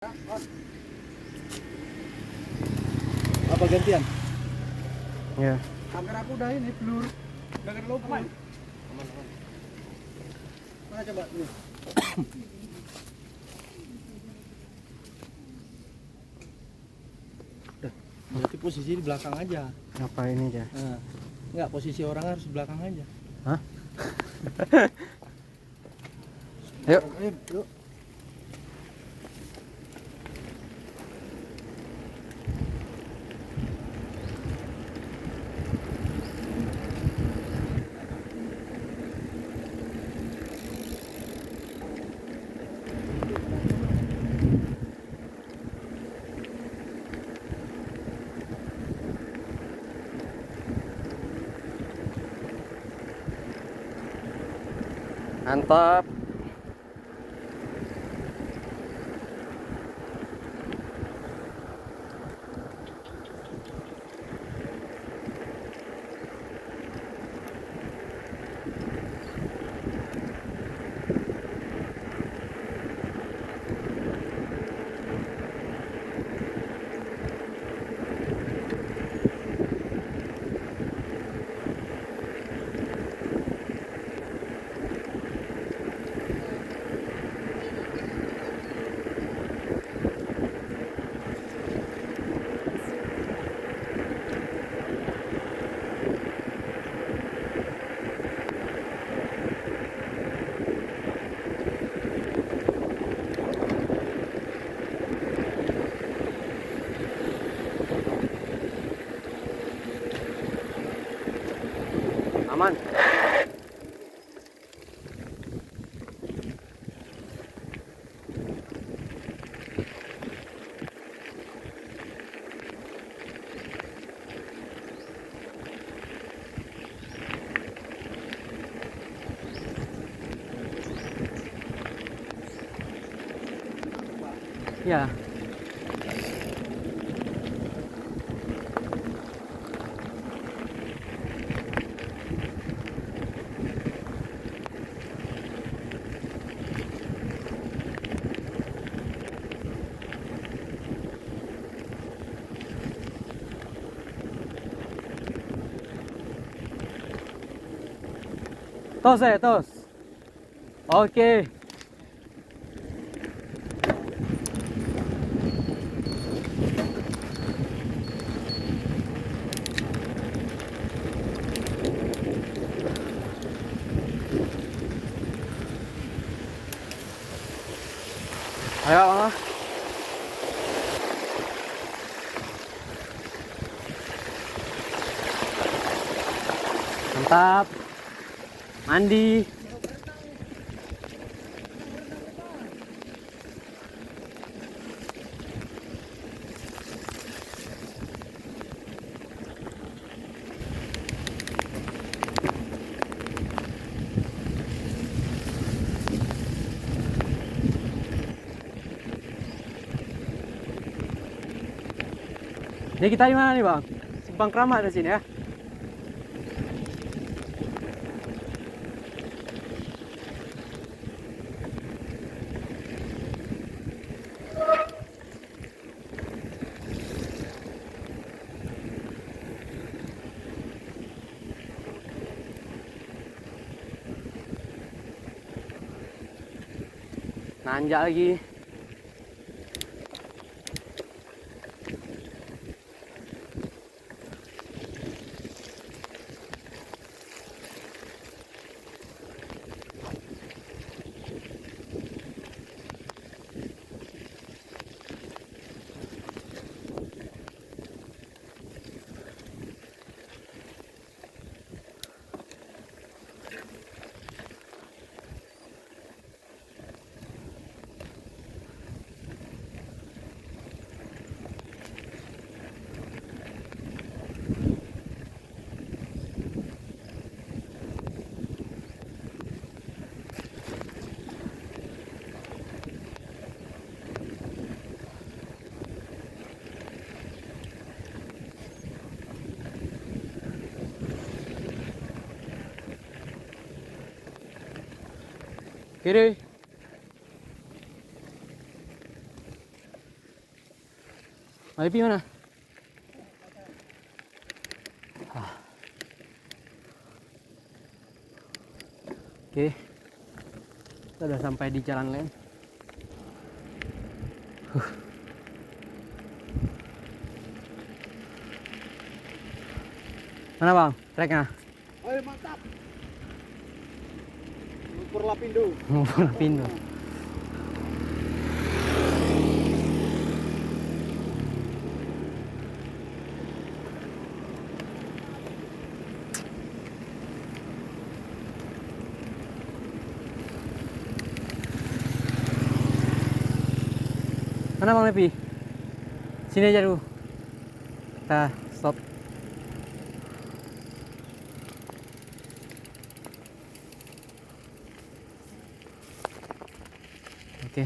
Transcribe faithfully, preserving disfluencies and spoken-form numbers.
Apa gantian? Ya. Kamera aku udah ini, blur. Udah kena lupa. Aman, aman. Mana coba? Ini. Dah. Berarti posisi di belakang aja. Apa ini aja? Nah, enggak, posisi orang harus di belakang aja. Hah? Yuk. Yuk. Mantap. Aman. Ya. Tos, eh, tos. Oke. Ayo, Bang. Mantap. Mandi. Ni kita di mana ni, Bang? Simpang Keramat di sini, ya? Nanjak lagi. Kiri. Abi pi mana? Ah. Oke. Kita udah sampai di jalan lain. Huh. Mana, Bang? Treknya? Oi, mantap. Lumpur Lapindo. Lumpur Lapindo. Mana Bang Lepi? Sini aja dulu. Kita stop. Oke,